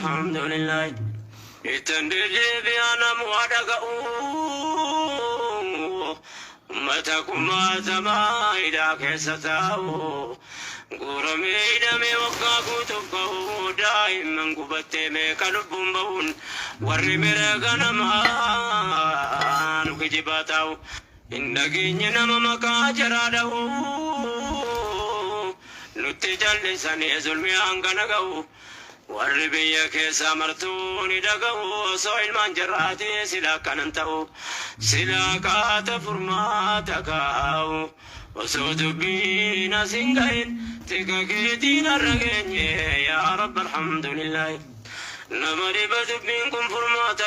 alhamdulillah. Ittan deddeebi'aa namu haa dhaga'u. Ummata kumaatamaa hidhaa keessa taa'u. Guuramee hidhamee waggaa guutuuf ga'u. Daa'imman gubattee meeqa lubbuun ba'uun warri mirga namaa nu kijibaa taa'u. Hin dhageenye nama maqaa jaraa dha'u. Nutti jallisanii zulmii hangana ga'u. Warri biyya keessaa martuu ni dhaga'u osoo ilmaan jarraati sila akkanan ta'u silaa qaata furmaata kaa'u osoo dubbiin as hin gahin tika keetiin har'a geenye yaa rabbi alhamdulillaahi nama dhiba dubbiin kun furmaata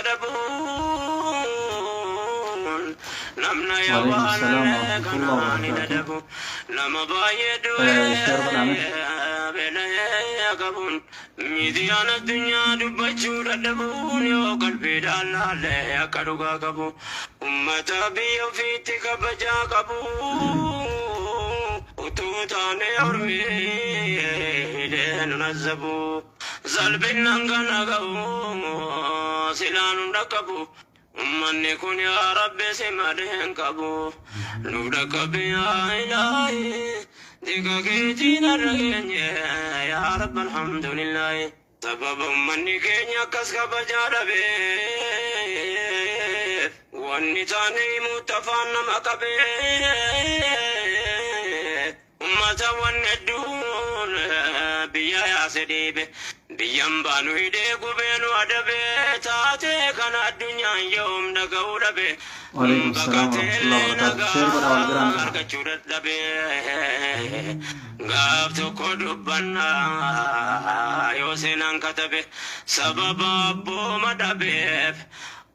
dhabuun namna yaa Waalaikum waan salaam warahmatullahi kanaa ni wabarakatuh. dadabu nama baay'ee du'ee Share godhame. beela'ee qabuun miidiyaan addunyaa dubbachuu dadhabuun yoo qalbiidhaan laallee akka dhugaa qabu ummata biyya ofiitti kabajaa qabu utuu taane ormi hidhee nu nazzabu salphinnan kana ga'u silaa nu dhaqqabu. Ummanni kun yaa Rabbi si malee hin qabu. Nuuf dhaqqabi yaa Ilaahi. Tika keetiin har'a geenye yaa Rabbi alhamdulillaahi. Sababa ummanni keenya akkas kabajaa dhabeef wanni taane himuutti afaan nama qabee. Ummata wanni hedduun biyya yaase dhiibe. Biyyan baanu hidhee gubee nu adabe taatee kana addunyaan yoom dhaga'uu dhabe. Waalaikum salaam warahmatullahi Baqateellee wabarakatuh. Share godhaa wal biraan nagaa gahaa. argachuu dadhabe. Gaaf tokko dubbannaa yoo seenaan katabe sababa abbooma dhabeef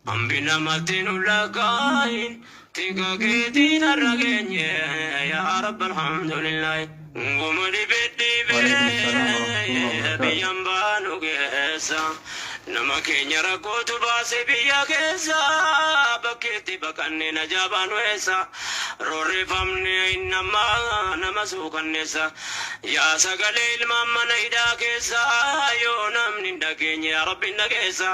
hambi namatti nu lakkaa'in tika keetiin har'a geenye yaa Rabbi alhamdulillaahi. Guma dhibee Waalaikum salaam warahmatullahi dhibee wabarakatuh. biyyan baanu keessa nama keenya rakkootu baase biyya keessa bakkeetti baqanne najaa baanu eessa roorrifamne innamaa nama suukanneessa yaa sagalee ilmaan mana hidhaa keessa yoo namni hin dhageenye yaa Rabbi hin dhageessa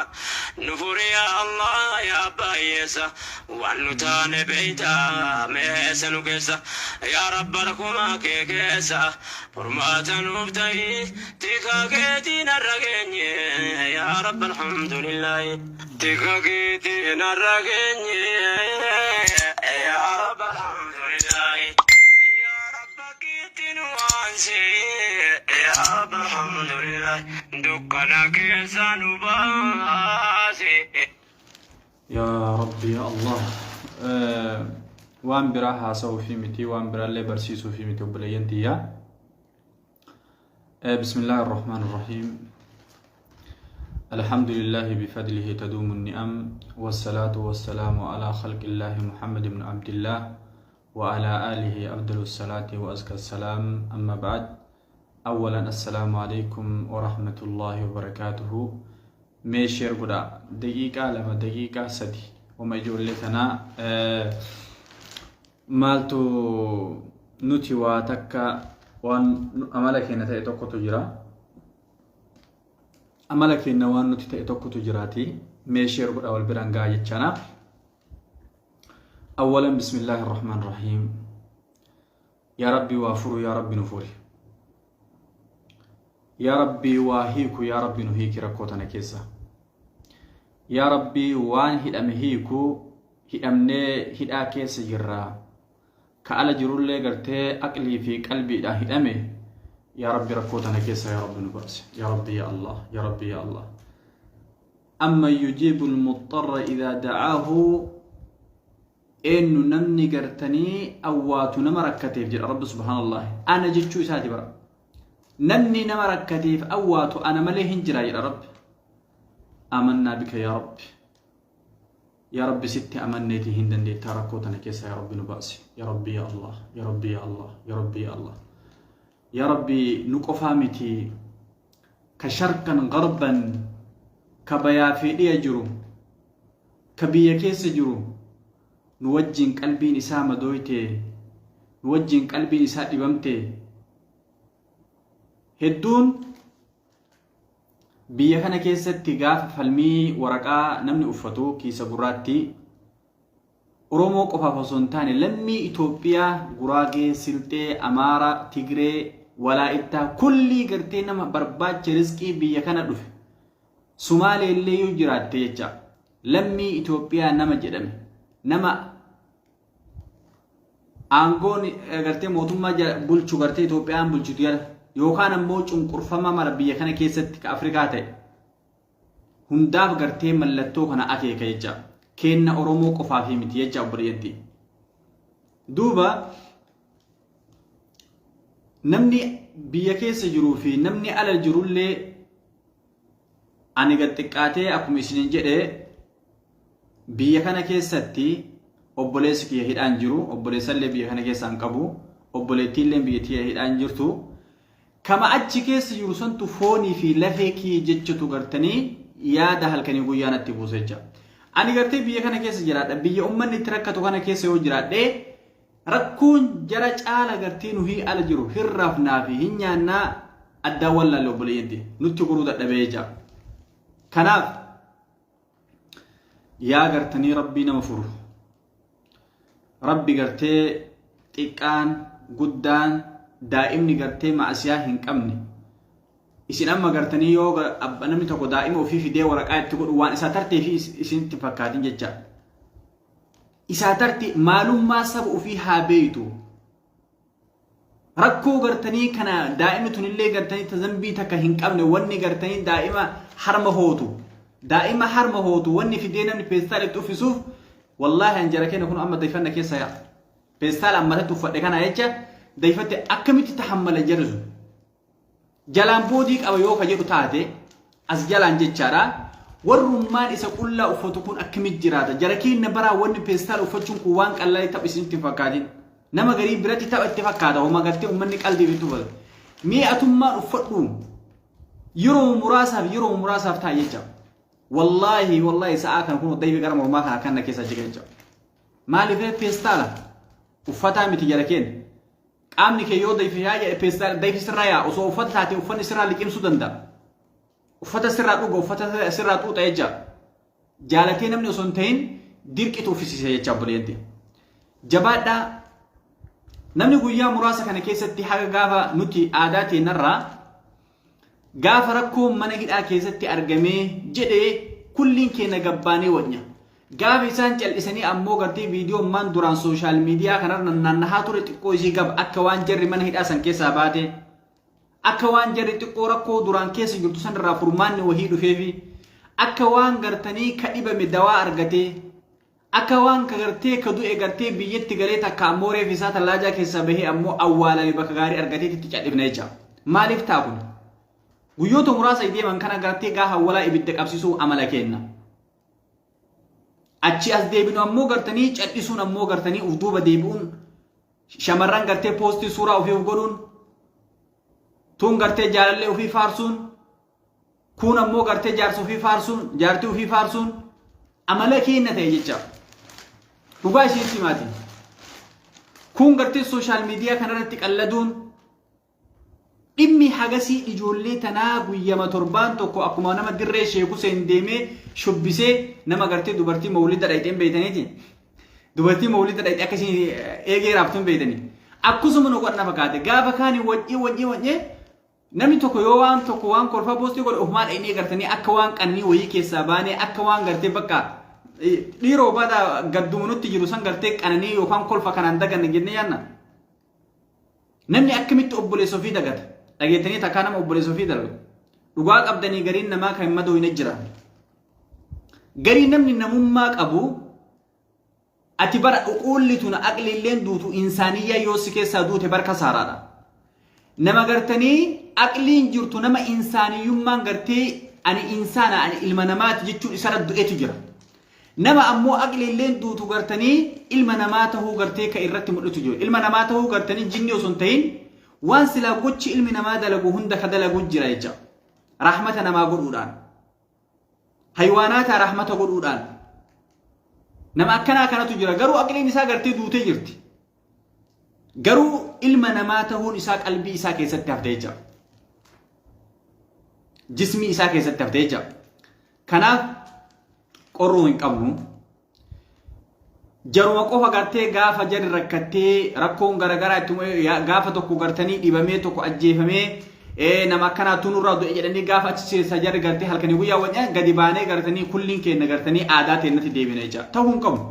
nu furi yaa Allah yaa abbaa hiyyeessa waan nu taane beeytaa meessa nu keessa yaa Rabba rakkumaa kee keessa furmaata nuuf ta'i tika keetiin har'a geenye yaa Rabba alhamdulillaahi tika keetiin har'a geenye yaa Rabba alhamdulillaahi yaa Rabba keetiin waansi yaa Rabba alhamdulillaahi dukkana keessa nu baasi. Yaa Rabbi yaa Allah. Waan biraa haasa'uu fi miti waan biraallee barsiisuu fi miti obboleeyyan tiyyaa. بسم الله الرحمن الرحيم الحمد لله بفضله تدوم النعم والصلاة والسلام على خلق الله محمد بن عبد الله وعلى آله أفضل الصلاة وأزكى السلام أما بعد أولا السلام عليكم ورحمة الله وبركاته mee share godhaa daqiiqaa 2 daqiiqaa 3 wama ijoollee tanaa maaltu nuti waa takka waan amala keenya ta'e tokkotu jira amala keenya waan nuti ta'e tokkotu jiraati mee share godhaa wal biraan gahaa jechaana. Awwalan bismillaahi rahmaan rahiim yaa rabbi waa furu yaa rabbi nu furi yaa rabbi waa hiiku yaa rabbi nu hiiki rakkoo tana keessa yaa rabbi waan hidhame hiiku hidhamnee hidhaa keessa jirra ka ala jirullee gartee aqlii fi qalbiidhaan hidhame yaa rabbi rakkoo tana keessa yaa rabbi nu baase yaa rabbi yaa allah yaa rabbi yaa allah amma yujiibu almuxxarra idaa da'aahu eenyu namni gartanii awwaatu nama rakkateef jedha rabbi subhaanallahi ana jechuu isaati bara namni nama rakkateef awwaatu ana malee hin jira jedha rabbi amannaa bika yaa rabbi yaa rabbi sitti amanneeti hin dandeettaa rakkoo tana keessa yaa rabbi nu baasi yaa rabbi yaa allah yaa rabbi yaa allah yaa rabbi yaa allah yaa rabbi nu qofaa miti ka sharqan garban ka bayaa fi dhiya jiru ka biyya keessa jiru nu wajjin qalbiin isaa madooyte nu wajjin qalbiin isaa dhibamte hedduun. Biyya kana keessatti gaafa falmii waraqaa namni uffatu kiisa gurraatti Oromoo qofaaf osoo hin taane lammii Itoophiyaa Guraagee, Silxee, Amaara, Tigree, Walaa'ittaa kullii gartee nama barbaacha rizqii biyya kana dhufe Sumaalee illee yoo jiraatte jecha lammii Itoophiyaa nama jedhame nama aangoon gartee mootummaa bulchu gartee Itoophiyaan bulchitu jala yookaan ammoo cunqurfama mara biyya kana keessatti ka Afrikaa ta'e hundaaf gartee mallattoo kana akeeka jecha keenna Oromoo qofaaf miti jecha obboleeyyanti. Duuba namni biyya keessa jiruu fi namni ala jirullee ani gad xiqqaatee akkuma isiniin jedhe biyya kana keessatti obboleessi kiyya hidhaan jiru, obboleessallee biyya kana keessaa hin qabu, obboleettiillee biyya tiyya hidhaan jirtu. Kama achi keessa jiru santu foonii fi lafee kiyya jechatu gartanii yaada halkanii guyyaa natti buusa jecha. Ani gartee biyya kana keessa jiraadha. Biyya uummanni itti rakkatu kana keessa yoo jiraadhe rakkoon jara caala gartee nuhii ala jiru hin rafnaa fi hin nyaannaa addaan wallaalle obboleeyyanti nutti goruu dadhabee jecha. Kanaaf yaa gartanii rabbii nama furu. Rabbi gartee xiqqaan guddaan daa'imni gartee ma'asiyaa hin qabne isin amma gartanii yoo namni tokko daa'ima ofii fidee waraqaa itti godhu waan isaa tartee fi isinitti fakkaatin jecha. Isaa tarti maalummaa saba ofii haa beeytu. Rakkoo gartanii kana daa'imni tunillee gartanii ta zambii takka hin qabne wanni gartanii daa'ima harma hootu. Daa'ima harma hootu wanni fidee namni peestaala itti uffisuuf wallaahi an jara keenya kun amma dayfanna keessa yaa. Peestaala ammatatti uffadhe kana jecha dayfatte akkamitti tahammala jarri sun. Jalaan boodii qaba yoo ka jedhu taate as jalaan jechaadha. Warrummaan isa qullaa uffatu kun akkamitti jiraata? Jara keenya baraa wanni peestaala uffachuun kun waan qallaa tapha isinitti hin fakkaatin. Nama garii biratti tapha itti fakkaata. Homa gartee uummanni qalbii itti uffata. Mee atummaan uffadhu yeroo muraasaaf yeroo muraasaaf ta'a jecha. Wallaahi wallaahi sa'aa kana kun dayfi gara mormaa kana kan na keessa jira jecha. Maaliif peestaala uffataa miti jara keenya. Qaamni kee yoo dayfi yaa jedhe peestaala dayfi sirraa yaa osoo uffata taate uffanni sirraa liqimsuu danda'a. Uffata sirraa dhuga uffata sirraa xuuxa jecha. Jaalatee namni osoo hin ta'in dirqitu uffisiisa jecha obboleetti. Jabaadhaa namni guyyaa muraasa kana keessatti haga gaafa nuti aadaa teenarraa gaafa rakkoon mana hidhaa keessatti argamee jedhee kulliin keenya gabbaanee wanya. Gaafa isaan cal'isanii ammoo gartee viidiyoon maan duraan sooshaal miidiyaa kanarra naannahaa ture xiqqoo isii gaba akka waan jarri mana hidhaa san keessaa baate akka waan jarri xiqqoo rakkoo duraan keessa jirtu sanirraa furmaanni wahii dhufeefi akka waan gartanii ka dhibame dawaa argatee akka waan ka gartee ka du'e gartee biyyatti galee takka ammoo reeffi isaa tallaajaa keessaa bahee ammoo awwaalame bakka gaarii argateetti itti cal'ifna jecha. Maaliif ta'a kun? Guyyoota muraasa deeman kana gartee gaafa awwalaa ibidda qabsiisuu amala kenna. Achi as deebinu ammoo gartanii cal'isuun ammoo gartanii uf duuba deebi'uun shamarran gartee poostii suuraa ofii of godhuun tuun gartee jaalallee ofii faarsuun kuun ammoo gartee jaarsa ofii faarsuun jaartii ofii faarsuun amala keenya ta'e jecha dhugaa isheetti himaati. Kuun gartee sooshaal miidiyaa kanarratti qalladuun Dhimmi hagasii ijoollee tanaa guyyama torbaan tokko akkuma nama dirree Sheek Huseen deemee shubbisee nama gartee dubartii mawlida dhayxeen beeytaniiti. Dubartii mawlida dhayxee akkasiin eegee raaftuun beeytanii. Akkusuma nu godhan fakkaate gaafa kaani wanyee wanyee wanyee namni tokko yoo waan tokko waan kolfaa poostii godhe ofumaa dhaynee gartanii akka waan qannii wayii keessaa baanee akka waan gartee bakka dhiiroo bada gadduma nutti jiru san gartee qananii yookaan kolfa kanaan daganne jennee yaanna. Namni akkamitti obboleessa ofii dagata? Dhageettanii takkaa nama obboleessa ofii dalagu. Dhugaa qabdanii gariin namaa kan hin madooyne jira. Garii namni namummaa qabu ati bara uquulli tun aqliilleen duutu insaaniyyaa yoo si keessaa duute barka saaraadha. Nama gartanii aqliin jirtu nama insaaniyyummaan gartee ani insaana ani ilma namaati jechuun isarra du'etu jira. Nama ammoo aqliilleen duutu gartanii ilma namaa tahuu gartee ka irratti mul'atu jiru. Ilma namaa tahuu gartanii jinni osoo hin tahin waan silaa gochi ilmi namaa dalagu hunda ka dalagu jira jecha. Rahmata namaa godhuudhaan. Haywaanaataa rahmata godhuudhaan. Nama akkanaa kanatu jira. Garuu aqliin isaa gartee duutee jirti. Garuu ilma namaa tahuun isaa qalbii isaa keessatti hafte jecha. Jismii isaa keessatti haftee jecha. Kanaaf qorruu hin qabnu. Jaruma qofa gartee gaafa jarri rakkattee rakkoon garaagaraa itti gaafa tokko gartanii dhibamee tokko ajjeefamee nama akkanaa tunurraa du'e jedhanii gaafa achi keessa jarri gartee halkanii guyyaa wanya gadi baanee gartanii kulliin keenya gartanii aadaa teennatti deebina jecha. Ta'uu hin qabnu.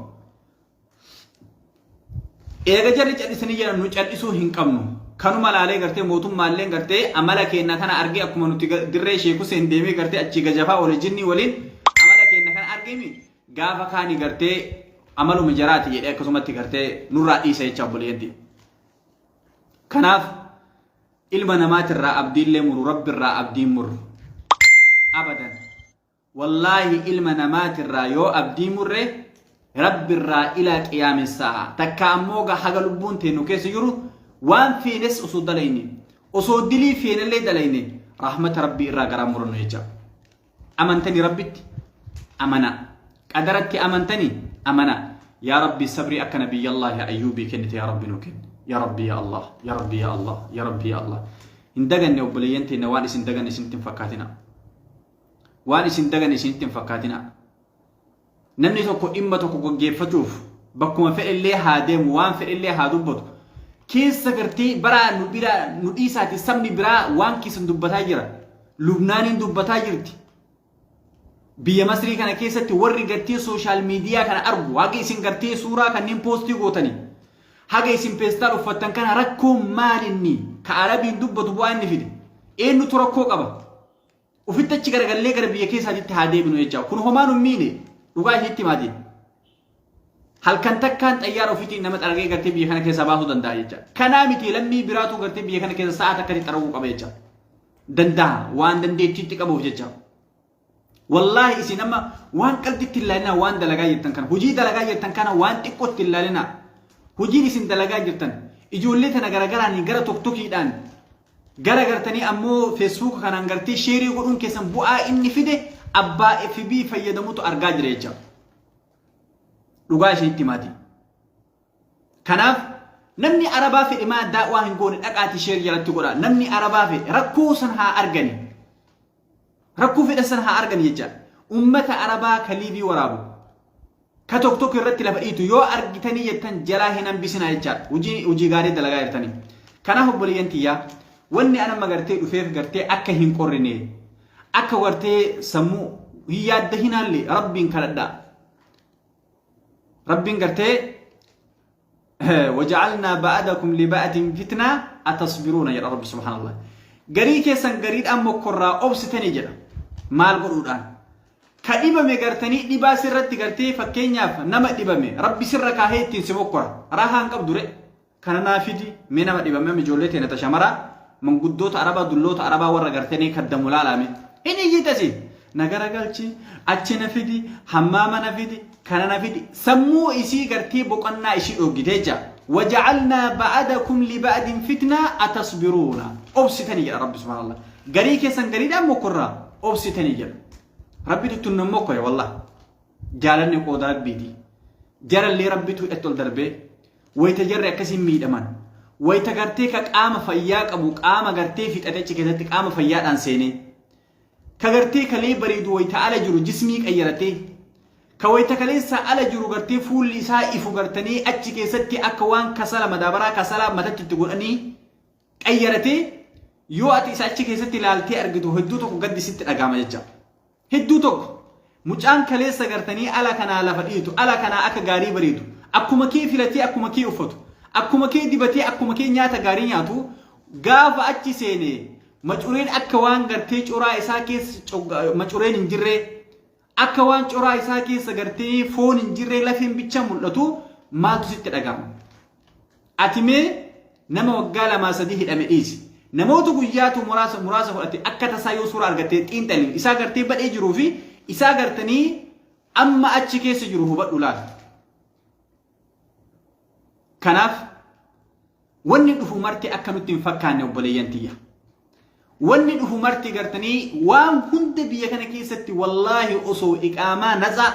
Eega jarri callisanii jedhan nu callisuu hin qabnu. Kanuma laalee gartee mootummaalleen gartee amala keenya kana argee akkuma nuti dirree Sheek Huseen deemee gartee achii gajafaa oole jinnii waliin amala keenya kana argeemi gaafa kaani gartee amaluma jaraati jedhee akkasumatti gartee nurraa dhiisa jecha obboleeyyanti. Kanaaf ilma namaatirraa abdiillee muru rabbirraa abdiin muru. Abadan. Wallaahi ilma namaatirraa yoo abdii murre Rabbirraa ilaa qiyaami saa'a takka ammoo ga haga lubbuun teennu keessa jiru waan feenes osoo dalayne osoo dilii feenellee dalayne rahmata Rabbii irraa garaa murannu jecha. Amantani Rabbitti amana. Qadaratti amantani amana. Yaa Rabbi sabrii akka nabiyyallaahi Ayyuubii kennite yaa Rabbi nuu kenni. Yaa Rabbi yaa Allah yaa Rabbi yaa Allah yaa Rabbi yaa Allah. Hin daganne obboleeyyan teenna waan isin daganne isinitti hin fakkaatina. Waan isin dagan isinitti hin fakkaatinaa. Namni tokko dhimma tokko gaggeeffachuuf bakkuma fedhellee haa deemu waan fedhellee haa dubbatu. Keessa gartee baraa nu bira nu dhiisaati sabni biraa waan keessan dubbataa jira. Lubnaaniin dubbataa jirti. Biyya Masrii kana keessatti warri gartee sooshaal miidiyaa kana argu haga isin gartee suuraa kanneen poostii gootanii haga isin peestaal uffattan kana rakkoon maalinni ka Arabiin dubbatu bu'aa inni fide eenyutu rakkoo qaba. Ufitti achi garagallee gara biyya keessaatitti haa deebinu jecha. Kun homaa nu miine dhugaa isinitti himaati. Halkan takkaan xayyaara ofiitiin nama xaragee gartee biyya kana keessaa baasuu danda'a jecha. Kanaa miti lammii biraatu gartee biyya kana keessa sa'a takkatti xaraguu qaba jecha. Danda'a waan dandeettiitti qabuuf jecha. Wallaahi isin amma waan qalbitti hin laalinaa waan dalagaa jirtan kana hojii dalagaa jirtan kana waan xiqqootti hin laalinaa. Hojiin isin dalagaa jirtan ijoollee tana garagaraan gara toktokiidhaan Gara gartanii ammoo Facebook kanaan gartee sheerii godhuun keessan bu'aa inni fide abbaa FB fayyadamutu argaa jira jecha. Dhugaa isinitti himaati. Kanaaf namni Arabaa fedhe maa daawwaa hin goone dhaqaati sheer jalatti godha. Namni Arabaa fedhe rakkoo san haa argani. Rakkoo fedhan san haa argani jecha. Ummata Arabaa ka liivii waraabu. Ka tokko tokko irratti lafa dhiitu yoo argitanii jettan jalaa hin hambisinaa jechaadha. Hojii hojii gaarii dalagaa jirtanii. Kanaaf obboleeyyan tiyyaa wanni an amma gartee dhufeef gartee akka hin qorrine akka gartee sammuu hin yaadda hin haalle rabbiin kadhadhaa. Rabbiin gartee waja'alnaa ba'adakum liba'atin fitnaa atasbiruuna jedha rabbi subhaanallah. Garii keessan gariidhaan mokkorraa obsitanii jedha. Maal godhuudhaan? Ka dhibame gartanii dhibaa sirratti gartee fakkeenyaaf nama dhibame rabbi sirra kaahee ittiin si mokkora. Raahaa hin qabdu re. Kana naa fidi mee nama dhibame amma ijoollee teena ta shamaraa manguddoota arabaa dulloota arabaa warra gartanii kaddamu laalaame. Hin iyyitasi. Na garagalchi achi na fidi hammaama na fidi kana na fidi sammuu isii gartee boqonnaa ishii dhoggite jecha. Waja'alnaa ba'adakum liba'adin fitnaa atasbiruuna. Obsitanii jedha rabbi subhaanallah. Garii keessan gariidhaan mokkorraa obsitanii jedha. Rabbitu tun nan mokkore wallah. Jaalanni qooda rabbiiti. Jarallee rabbitu hidhatti ol darbee wayita jarri akkasiin miidhaman. Wayita gartee ka qaama fayyaa qabu qaama gartee fixate achi keessatti qaama fayyaadhaan seenee. Ka gartee kalee bareedu wayita ala jiru jismii qayyaratee. Ka wayita kaleessa ala jiru gartee fuulli isaa ifu gartanii achi keessatti akka waan kasala madaabaraa kasalaa matatti itti godhanii qayyaratee yoo ati isa achi keessatti ilaaltee argitu hedduu tokko gaddi sitti dhaga'ama jecha. Hedduu tokko mucaan kaleessa gartanii ala kanaa lafa dhiitu ala kanaa akka gaarii bareedu akkuma kee filatee akkuma kee uffatu akkuma kee dibatee akkuma kee nyaata gaarii nyaatu gaafa achi seene macureen akka waan gartee coraa isaa keessa macureen hin jirree akka waan coraa isaa keessa gartee foon hin jirree lafeen bicha mul'atu maaltu sitti dhaga'ama. Ati mee nama waggaa lamaa sadii hidhame dhiisi. Namoota guyyaatu muraasa muraasa fudhate akka tasaa yoo suuraa argattee xiinxali. Isaa gartee badhee jiruu fi isaa gartanii amma achi keessa jiru hubadhu laata. Kanaaf wanni dhufu marti akka nutti hin fakkaanne obboleeyyan tiyya. Wanni dhufu marti gartanii waan hunda biyya kana keessatti wallaahi osoo iqaamaa natsaa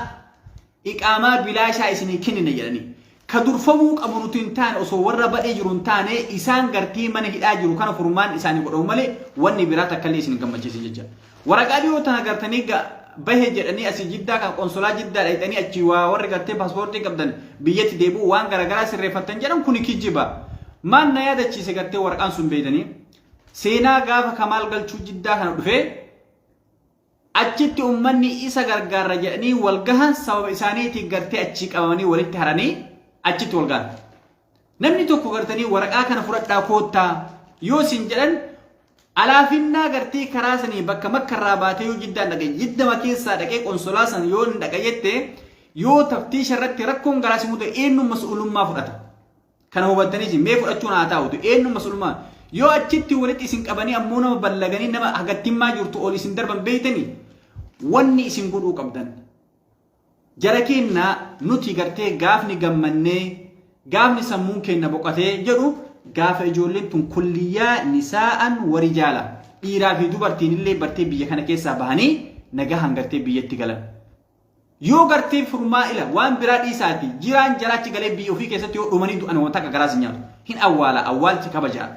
iqaamaa bilaashaa isinii kennina jedhanii. Ka durfamuu qabu nuti hin taane, osoo warra badhee jiru hin taane, isaan gartee mana hidhaa jiru kana furmaan isaanii godhamu malee wanni biraa takka illee isin hin gammachiisin jecha. Waraqaa dhiyoo tana gartanii bahe jedhanii asii Jiddaa kan qonsolaa Jiddaa dhayxanii achii waa warri gartee paaspoortii qabdan biyyatti deebi'u waan garaagaraa sirreeffattan jedhan, kuni kijiba. Maal na yaadachiise gartee waraqaan sun beeytanii? Seenaa gaafa Kamaal Galchuu Jiddaa kana dhufee achitti ummanni isa gargaarra jedhanii wal gahan, sababa isaaniitiin gartee achii qabamanii walitti haranii achitti wal gahan. Namni tokko gartanii waraqaa kana fudhadhaa koottaa yoo isin jedhan, alaafinnaa gartee karaa sanii bakka Makkarraa baatee yoo Jiddaan dhaqe, Jiddama keessaa dhaqee qonsolaa san yoo hin dhaqa jette, yoo taftiisha irratti rakkoon garaa si mudate, eenyuun mas'uulummaa fudhata? Kana hubattanii mee fudhachuun haa taa'utu, eenyuun mas'uulummaa? Yoo achitti walitti isin qabanii ammoo nama ballaganii nama hagattimmaa jirtu ol isin darban, beeytanii wanni isin godhuu qabdan. Jara keenna, nuti gartee gaafni gammannee, gaafni sammuun keenna boqotee jedhu gaafa ijoolleen tun kulliyyaa nisaa'an warijaala, dhiiraa fi dubartiin illee bartee biyya kana keessaa bahanii nagahaan gartee biyyatti galan. Yoo gartee furmaa ila waan biraa dhiisaati jiraan jara achi galee biyya ofii keessatti yoo dhumanii du'an waan takka garaas hin nyaatu. Hin awwaala, awwaalchi kabajaadha.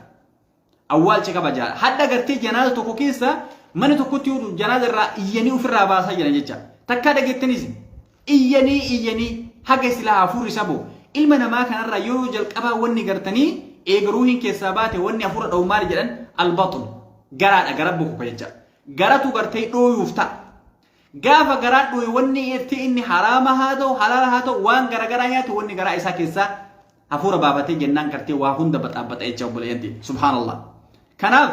Awwaalchi kabajaadha. Hadha gartee janaaza tokko keessa mana tokkotti yoo janaaza irraa iyyanii ofirraa baasaa jiran jecha. Takkaa dhageettanis iyyanii iyyanii haga silaa hafuurri sabo. Ilma namaa kanarraa yeroo jalqabaa wanni gartanii eega ruuhiin keessaa baate wanni hafuura dha'u maali jedhan? Albaxun. Garaadha, gara bokoka jecha. Garatu gartee dhooyuuf ta'a. Gaafa garaan dhooye, wanni irti inni haraama haa ta'u, halaala haa ta'u, waan garagaraa nyaatu, wanni garaa isaa keessaa hafuura baafatee jennaan gartee waa hunda baxaabaxa jecha, obboleeyyanti. Subhaanallah. Kanaaf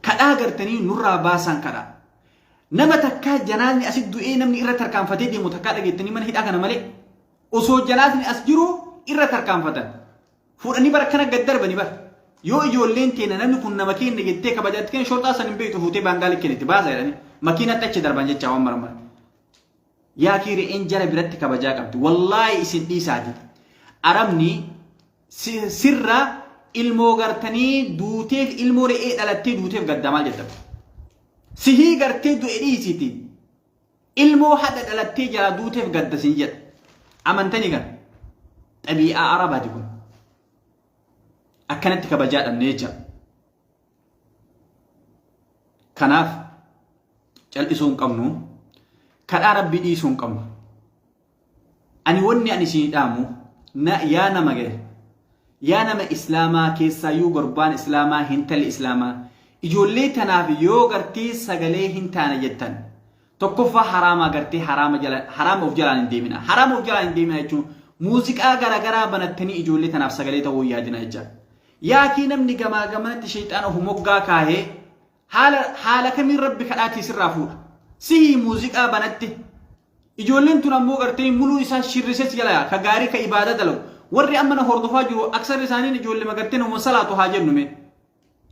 kadhaa gartanii nurraa baasan kadhaa. Nama takkaa janaasni asi du'ee namni irra tarkaanfatee deemu takkaa dhageettanii mana hidhaa kana malee? Osoo janaasni as jiru irra tarkaanfatan. Fuudhanii bara kana gad darbani bara. Yoo ijoolleen teena namni kun nama keenya jettee kabajaatti kenna, shorxaa san hin beektu, fuutee baangaali kenniti baasa jedhanii makiinatti achi darban jecha waan maramara. Yaa kii, re'een jara biratti kabajaa qabdi. Wallaahi isin dhiisaati. Arabni sirra ilmoo gartanii duuteef, ilmoo re'ee dhalattee duuteef gaddaa maal jettan? Sihii gartee du'e dhiisiti. Ilmoo hadha dhalattee jalaa duuteef gadda sin jedha. Amantanii kana. Xabii'aa Arabaati kun. Akkanatti kabajaa dhabne jecha. Kanaaf cal'isuu hin qabnu. Kadhaa Rabbii dhiisuu hin qabnu. Ani wanni ani isinii dhaamu, yaa nama gahe, yaa nama Islaamaa, keessaayyuu gurbaan Islaamaa, hintalli Islaamaa, ijoollee tanaaf yoo gartee sagalee hin taane jettan, tokkoffaa haraamaa gartee haraama jala haraama of jalaan hin deemina. Haraama of jalaan hin deemina jechuun muuziqaa garaagaraa banattanii ijoollee tanaaf sagalee ta'uu hin yaadina jecha. Yaakii, namni gamaa gamanatti sheexaana of moggaa kaahee haala kamiin Rabbi kadhaatii sirraa fuudha? Sihii muuziqaa banatte, ijoolleen tun ammoo gartee muluu isaa shirrisee si jala ka gaarii ka ibaadaa dalagu. Warri amma na hordofaa jiru aksarri isaanii ijoollee magartee nama salaatu haa jennu, mee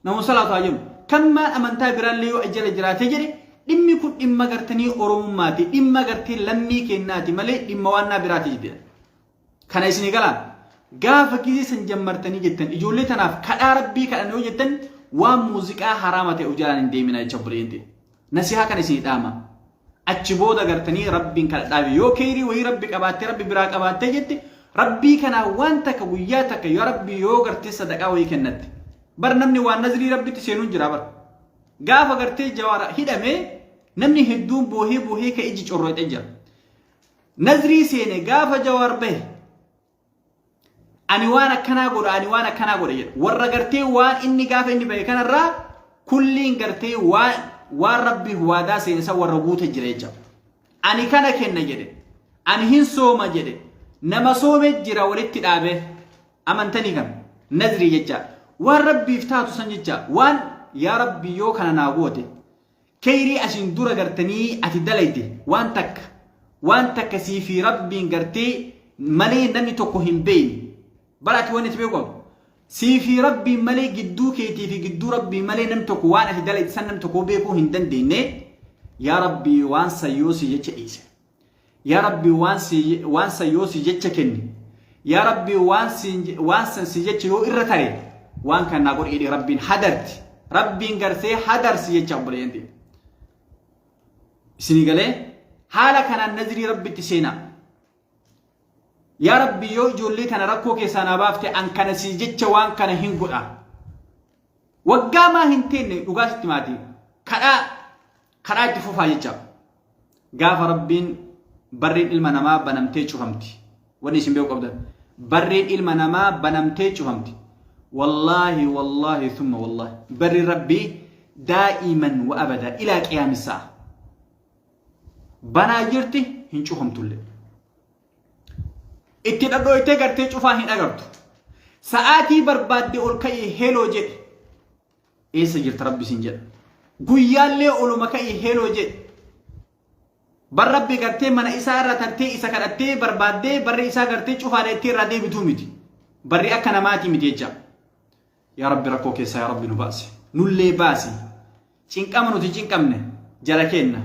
nama salaatu haa jennu. Kan maal amantaa biraallee yoo jala jiraatee jedhe, dhimmi kun dhimma gartanii Oromummaati, dhimma gartee lammii kennaati malee dhimma waannaa biraati jedhe. Kana isinii galaa? Gaafa gizee san jammartanii jettan, ijoollee tanaaf kadhaa Rabbii kadhan yoo jettan, waan muuziqaa haraama ta'e of jalaan hin deemina jecha, obboleeyyan ta'e. Nasihaa kana isinii dhaama. Achi booda gartanii Rabbiin kadhadhaafi, yoo keeyrii wayii Rabbi qabaattee, Rabbi biraa qabaattee jette, Rabbii kanaa waan takka guyyaa takka yoo Rabbi yoo gartee sadaqaa wayii kennatte. Bar namni waan nazrii Rabbitti seenuun jira bar. Gaafa gartee Jawaara hidhame namni hedduun boohee boohee ka iji corroixee jira. Nazrii seene, gaafa Jawaar bahe ani waan akkanaa godha, ani waan akkanaa godha jedha. Warra gartee waan inni gaafa inni bahe kanarraa kulliin gartee waan Rabbiif waadaa seene san warra guute jira jecha. Ani kana kenna jedhe. Ani hin sooma jedhe. Nama soome jira walitti dhaabe. Amantanii kana. Nazrii jecha. Waan Rabbiif taatu san jecha. Waan yaa Rabbi yoo kana naa goote. Keyrii asiin dura gartanii ati dalayde waan takka, waan takka sii fi Rabbiin gartee malee namni tokko hin beeyne. Bara ati waan itti beeku qabdu. Sii fi Rabbiin malee, gidduu keetii fi gidduu Rabbii malee namni tokko waan ati dalayde san namni tokko beekuu hin dandeenye. Yaa Rabbii, waan san yoo si jecha dhiise. Yaa Rabbii, waan san yoo si jecha kenne. Yaa Rabbii, waan san si jecha yoo irra tare, waan kan naa godhi jedhee Rabbiin hadarti. Rabbiin gartee hadarsi jecha, obboleeyyan ta'e. Isinii galee? Haala kanaan nazrii Rabbitti seenaa. Yaa Rabbi, yoo ijoollee tana rakkoo keessaa naa baafte, an kana si jecha waan kana hin godha. Waggaa maa hin teenne, dhugaa sitti maati. Kadhaa kadhaa itti fufaa jecha. Gaafa Rabbiin barriin ilma namaa banamtee cufamti. Wanni isin beeku qabdan. Barriin ilma namaa banamtee cufamti. Wallaahi, wallaahi, thumma wallaahi. Barri Rabbii daa'iman wa abadaa ilaa qiyaami sa'a. Banaa jirti, hin cufamtullee. Itti dhadhooytee gartee cufaa hin agartu. Sa'aatii barbaadde ol ka'ii heloo jedhi. Eessa jirta Rabbi siin jedha. Guyyaallee oluma ka'ii heloo jedhi. Bar Rabbi gartee mana isaa irra tartee isa kadhattee barbaaddee barri isaa gartee cufaadha itti irraa deebituu miti. Barri akka namaatii miti jecha. Yaa Rabbi, rakkoo keessaa yaa Rabbi nu baasi. Nullee baasi. Cinqama nuti cinqamne jara keenna.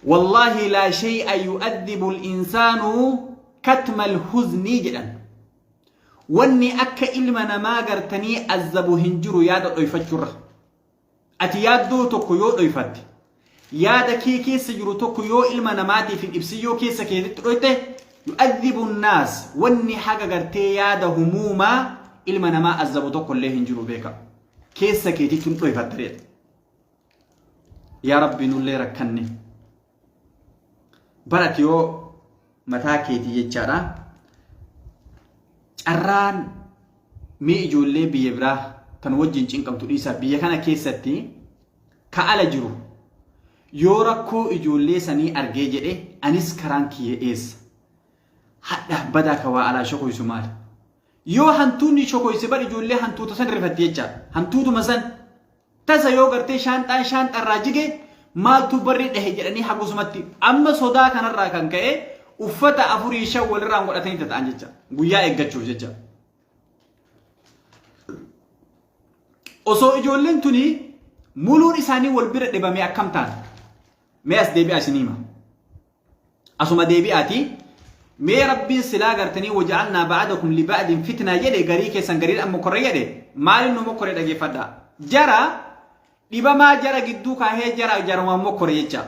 Wallaahi laa shay'a yu'adhibu al-insaanu katma al-huzni jedhan. Wanni akka ilma namaa gartanii azzabu hin jiru yaada dhoyfachurra. Ati yaaddoo tokko yoo dhoyfatte, yaada kee keessa jiru tokko yoo ilma namaatiif hin ibsin, yoo keessa keetitti dhoyte, yu'adhibu naas, wanni haga gartee yaada humuumaa ilma namaa azzabu tokko illee hin jiru beeka. Keessa keetitti hin dhoyfatte reeta. Yaa Rabbi, nullee rakkanne. Barati yoo mataa keetii jechaadha. Carraan mee ijoollee biyya biraa tan wajjin cinqamtu dhiisaa, biyya kana keessatti ka ala jiru yoo rakkoo ijoollee sanii argee jedhe, anis karaan kiyya eessa? Hadha badaa ka waa alaa shokoysu maali? Yoo hantuunni shokoyse, bar ijoollee hantuuta san rifatti jecha. Hantuutuma san tasa yoo gartee shaanxaan shaanxarraa jige, maaltu barri dhahe jedhanii hagusumatti amma sodaa kanarraa kan ka'e uffata afurii shan walirraan godhatanii tata'an jecha, guyyaa eeggachuuf jecha. Osoo ijoolleen tuni muluun isaanii wal bira dhibame akkam ta'an? Mee as deebi'aa isinii hima. Asuma deebi'aati. Mee Rabbiin silaa gartanii waja'alnaa ba'adakum liba'adin fitnaa jedhe, garii keessan gariidhaan mokkorre jedhe, maaliin nu mokkore dhageeffadhaa. Jara dhibamaa jara gidduu kaahee jara jarumaan mokkore jecha.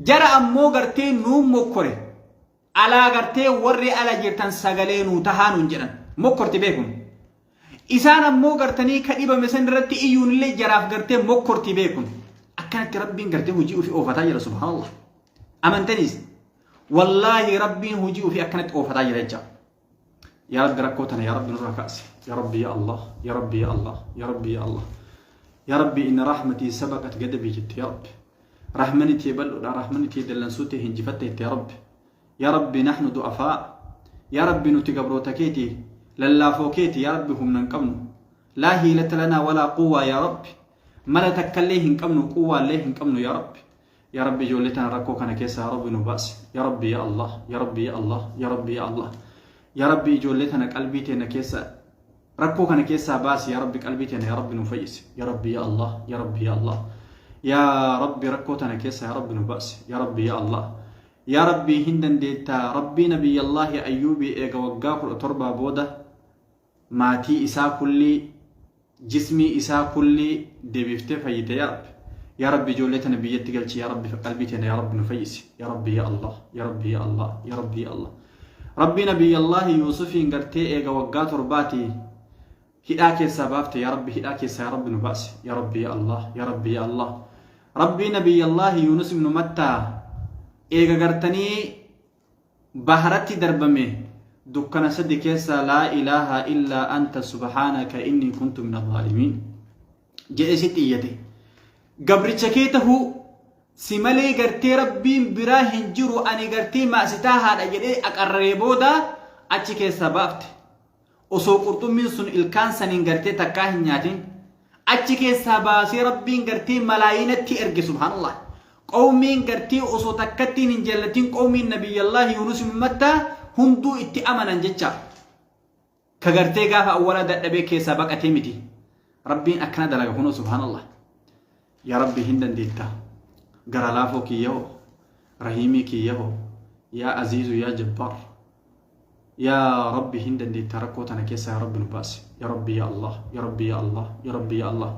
Jara ammoo gartee nuun mokkore. Alaa gartee warri ala jirtan sagalee nuu tahaa nuun jedhan. Mokkorti beekun. Isaan ammoo gartanii ka dhibame san irratti iyyuunillee jaraaf gartee mokkorti beekun. Akkanatti Rabbiin gartee hojii ofii oofataa jira, subhaanallah. Amantaniis. Wallaahi Rabbiin hojii ofii akkanatti oofataa jira jecha. Yaa Rabbi, rakkoo tana yaa Rabbi nurraa kaasi. Yaa Rabbi ya Allah. Yaa Rabbi ya Allah. Yaa Rabbi ya Allah. Yaa Rabbi, inna rahmatii sabaqat gadabii jette yaa Rabbi. Rahmani tee bal'oodha, rahmani tee dallansuu tee hinjifatte jette yaa Rabbi. Yaa Rabbi, nahnu du'afaa. Yaa Rabbi, nuti gabroota keeti, lallaafoo keeti, yaa Rabbi, humna hin qabnu. Laa hiilata lanaa walaa quwwaa yaa Rabbi. Mala takkallee hin qabnu, quwwaallee hin qabnu yaa Rabbi. Yaa Rabbi, ijoollee tana rakkoo kana keessa yaa Rabbi nu baasi. Yaa Rabbi ya Allah. Yaa Rabbi ya Allah. Yaa Rabbi ya Allah. Yaa Rabbi, ijoollee tana qalbii teena keessa rakkoo kana keessaa baasi, yaa Rabbi, qalbii teena yaa Rabbi nu fayyisi. Yaa Rabbi ya Allah. Yaa Rabbi ya Allah. Yaa Rabbi, rakkoo tana keessa yaa Rabbi nu baasi. Yaa Rabbi ya Allah. Yaa Rabbi, hin dandeettaa. Rabbii Nabiyyallaahi Ayyuubii eega waggaa 17 booda maatii isaa kullii, jismii isaa kullii deebiftee fayyite yaa Rabbi. Yaa Rabbi, ijoollee tana biyyatti galchi, yaa Rabbi, qalbii teena yaa Rabbi nu fayyisi. Yaa Rabbi ya Allah. Yaa Rabbi ya Allah. Yaa Rabbi ya Allah. Rabbii Nabiyyallaahi Yuusufiin gartee eega waggaa 7ti hidhaa keessaa baafte, yaa Rabbi, hidhaa keessaa yaa Rabbi nu baasi. Yaa Rabbi ya Allah. Yaa Rabbi ya Allah. Rabbii Nabiyyallaahi Yuunus ibnu Mattaa eega gartanii baharatti darbame dukkana sadi keessa laa ilaaha illaa anta subhaanaka inni kuntu min adh-dhaalimiin jedhee sitti iyyate. Gabricha kee tahuu si malee gartee Rabbiin biraa hin jiru, ani gartee maasitaa haadha jedhee aqarraree booda achi keessaa baafte. Osoo qurxummiin sun ilkaan saniin gartee takkaa hin nyaatin achi keessaa baasee Rabbiin gartee malaayinatti erge, subhaanallah. Qawmiin gartee osoo takkattiin hin jallatin, qawmiin Nabiyyallaahi Yuunus ibn Mattaa hunduu itti amanan jecha. Ka gartee gaafa awwalaa dadhabee keessaa baqatee miti. Rabbiin akkana dalaga kunoo, subhaanallah. Yaa Rabbi, hin dandeetta. Gara laafoo kiyyahoo. Rahiimii kiyyahoo. Yaa Aziizu yaa Jabbaar. Yaa Rabbi, hin dandeetta, rakkoo tana keessaa yaa Rabbi nu baasi. Yaa Rabbi ya Allah. Yaa Rabbi ya Allah. Yaa Rabbi ya Allah.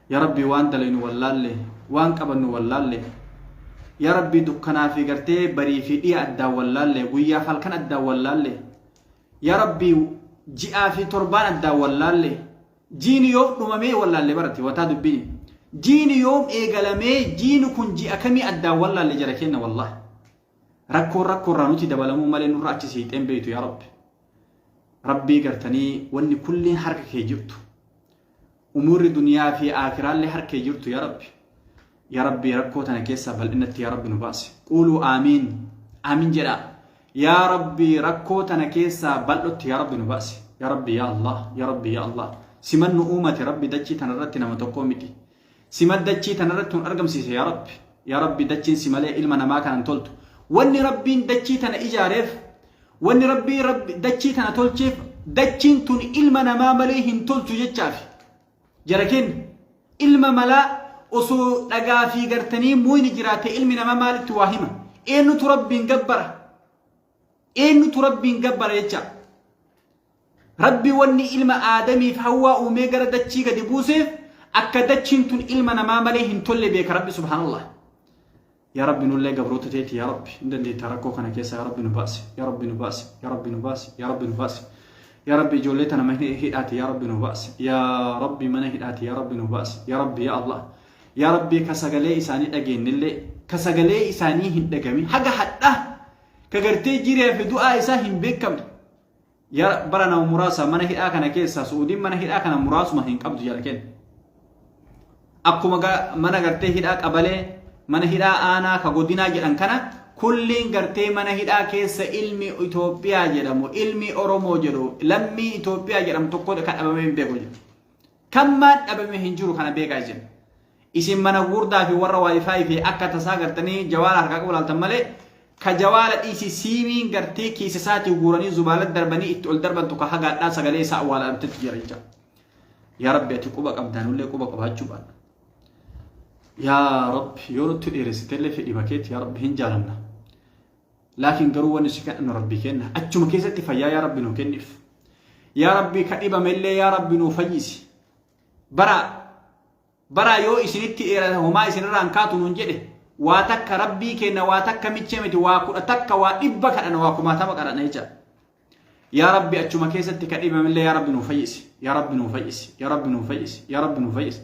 Yaa Rabbi, waan dalaynu wallaalle, waan qabannu wallaalle. Yaa Rabbii, dukkanaa fi gartee barii fi dhiya addaan wallaalle, guyyaaf halkan addaan wallaalle. Yaa Rabbii, ji'aa fi torbaan addaan wallaalle. Jiini yoom dhumamee wallaalle barate wataa dubbiin. Jiini yoom eegalamee, jiini kun ji'a kamii addaan wallaalle jara kenna wallahi. Rakkoon rakkoorraa nuti dabalamuu malee nurra achi siixeen beeytu yaa Rabbi. Rabbii gartanii wanni kulliin harka kee jirtu. Umurri duniyaa fi aakiraallee harka kee jirtu yaa Rabbi. Yaa Rabbi, rakkoo tana keessaa bal'inatti yaa Rabbi nu baase. Quuluu aamiin. Aamiin jedhaa. Yaa Rabbi, rakkoo tana keessaa bal'otti yaa Rabbi nu baase. Yaa Rabbi yaa Allah. Yaa Rabbi yaa Allah. Siman nu uumate Rabbi, dachii tanarratti nama tokkoo miti. Sima dachii tanarratti nu argamsiise yaa Rabbi. Yaa Rabbi, dachiin si malee ilma namaa kanan toltu. Wanni Rabbiin dachii tana ijaareef, wanni Rabbii Rabbi dachii tana tolcheef, dachiin tun ilma namaa malee hin toltu jechaafi. Jara kenna ilma malaa osoo dhagaa fi gartanii muyni jiraate ilmi namaa maalitti waa hima? Eenyutu Rabbiin gabbara? Eenyutu Rabbiin gabbara jecha? Rabbi wanni ilma Aadamiif Hawwaa uumee gara dachii gadi buuseef akka dachiin tun ilma namaa malee hin tolle beeka Rabbi subhaanallah. Yaa Rabbi, nullee gabroota teeti yaa Rabbi, hin dandeettaa, rakkoo kana keessa yaa Rabbi nu baasi. Yaa Rabbi nu baasi. Yaa Rabbi nu baasi. Yaa Rabbi nu baasi. Yaa Rabbi, ijoollee tana mana hidhaati yaa Rabbi nu baasi. Yaa Rabbi, mana hidhaati yaa Rabbi nu baasi. Yaa Rabbi yaa Allah. Yaa Rabbi, ka sagalee isaanii dhageenyellee, ka sagalee isaanii hin dhagamin haga hadhaa, ka gartee jiree fi du'aa isaa hin beekamne. Yaa bara nama muraasa mana hidhaa kana keessa, Su'uudiin mana hidhaa kana muraasuma hin qabdu jala kenna. Akkuma mana gartee hidhaa qabalee, mana hidhaa aanaa ka godinaa jedhan kana kulliin gartee mana hidhaa keessa ilmi Itoophiyaa jedhamu, ilmi Oromoo jedhu, lammii Itoophiyaa jedhamu tokko kan dhabamee hin beeku jedhu. Kan maan dhabame hin jiru, kana beekaa isin. Isin mana gurdaa fi warra wifi fi akka tasaa gartanii jawaala harkaa qabu laaltan malee, ka jawaala dhiisi siimiin gartee keessa isaatii guuranii zubaala darbanii itti ol darbantu ka hagaadhaa sagalee isaa awwaala dhabtetti jira jecha. Yaa Rabbi, ati quba qabdaa, nullee quba qabaachuu baanna. Yaa Rabbi, yoo nutti dheeressitellee fedhii makeeti yaa Rabbi hin jaalanna. Laakiin garuu wanni si kadhannu Rabbi kenna. Achuma keessatti fayyaa yaa Rabbi nuu kenniif. Yaa Rabbi, ka dhibamellee yaa Rabbi nuu fayyisi. Bara bara yoo isinitti dheerate homaa isinirraa hin kaatu nuun jedhe, waa takka Rabbii kenna, waa takka michee miti, waa 11, waa 100 kadhana, waa kumaatama kadhana jecha. Yaa Rabbi, achuma keessatti ka dhibamillee yaa Rabbi nuu fayyisi. Yaa Rabbi nuu fayyisi. Yaa Rabbi nuu fayyisi. Yaa Rabbi nuu fayyisi.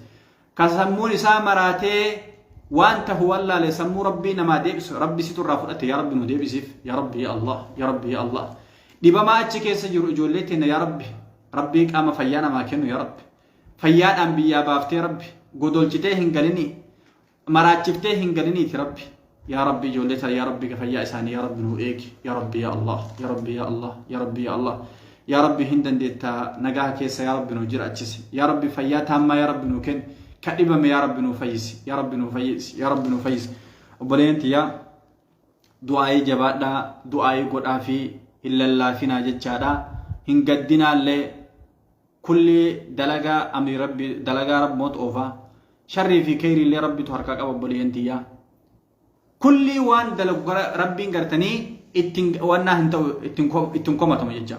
Ka sammuun isaa maraatee waan tahu wallaale, sammuu Rabbii namaa deebisu, Rabbi situ irraa fudhate, yaa Rabbi nuu deebisiif. Yaa Rabbi yaa Allah. Yaa Rabbi yaa Allah. Dhibamaa achi keessa jiru ijoollee teenya yaa Rabbi. Rabbii qaama fayyaa namaa kennu yaa Rabbi. Fayyaadhaan biyyaa baaftee Rabbi godolchitee hin galinii, maraachiftee hin galiniiti Rabbi. Yaa Rabbi, ijoollee tana yaa Rabbi fayyaa isaanii yaa Rabbi nuu eegi. Yaa Rabbi yaa Allah. Yaa Rabbi yaa Allah. Yaa Rabbi yaa Allah. Yaa Rabbi, hin dandeettaa, nagaa keessa yaa Rabbi nuu jiraachisi. Yaa Rabbi, fayyaa taammaa yaa Rabbi nuu kenni. Ka dhibame yaa Rabbi nuu fayyisi. Yaa Rabbi nuu fayyisi. Yaa Rabbi nuu fayyisi. Obboleeyyan tiyyaa, du'aayii jabaadhaa, du'aayii godhaa fi hin lallaafinaa jechaadha. Hin gaddinaallee, kulli dalagaa amri Rabbi, dalagaa Rabbi oofaa. Sharrii fi keyriillee Rabbitu harkaa qaba obboleeyyan tiyyaa. Kulli waan dalagu Rabbiin gartanii ittiin wannaa hin ta'u, ittiin komatamu jecha.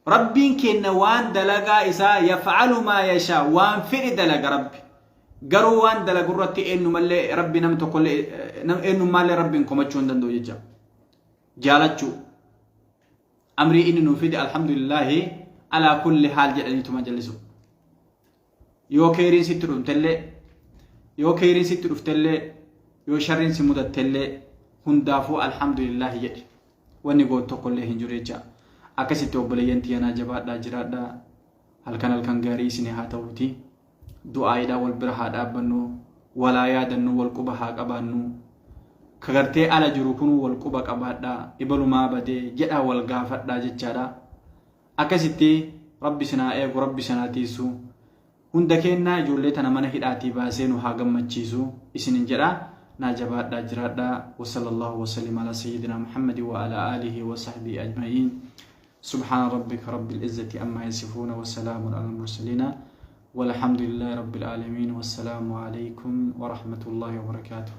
Rabbiin kenna waan dalagaa isaa yaf'alu maa yashaa, waan fedhe dalaga Rabbi. Garuu waan dalagu irratti eenyumallee Rabbi nam tokkollee eenyummaallee Rabbiin komachuu hin danda'u jecha. Jaalachuu. Amrii inni nuu fide alhamdulillaahi alaa kulli haal jedhaniituma jallisu. Yoo keeriin sitti dhuftellee, yoo keeriin sitti dhuftellee, yoo sharriin si mudattellee, hundaafuu alhamdulillaahi jedhi. Wanni gootu tokkollee hin jiru jecha. Akkasitti obboleeyyan tiyyanaa, jabaadhaa, jiraadhaa. Halkan halkan gaarii isinii haa ta'uuti. Du'aayiidhaan wal bira haa dhaabbannu. Walaa yaadannu, wal quba haa qabaannu. Ka gartee ala jiru kunuu wal quba qabaadhaa. Ibalumaa badee jedhaa wal gaafadhaa jechaadha. Akkasitti Rabbi isin haa eegu, Rabbi isin haa tiisu. Hunda keenna ijoollee tana mana hidhaatii baasee nu haa gammachiisu isinin jedha. Naa jabaadhaa, jiraadhaa. Wasallallahu wasallim ala sayyidina Muhammadi wa ala alihi wa sahbihi ajma'iin. سبحان ربك رب العزة أما يصفون وسلام على المرسلين والحمد لله رب العالمين، والسلام عليكم ورحمة الله وبركاته.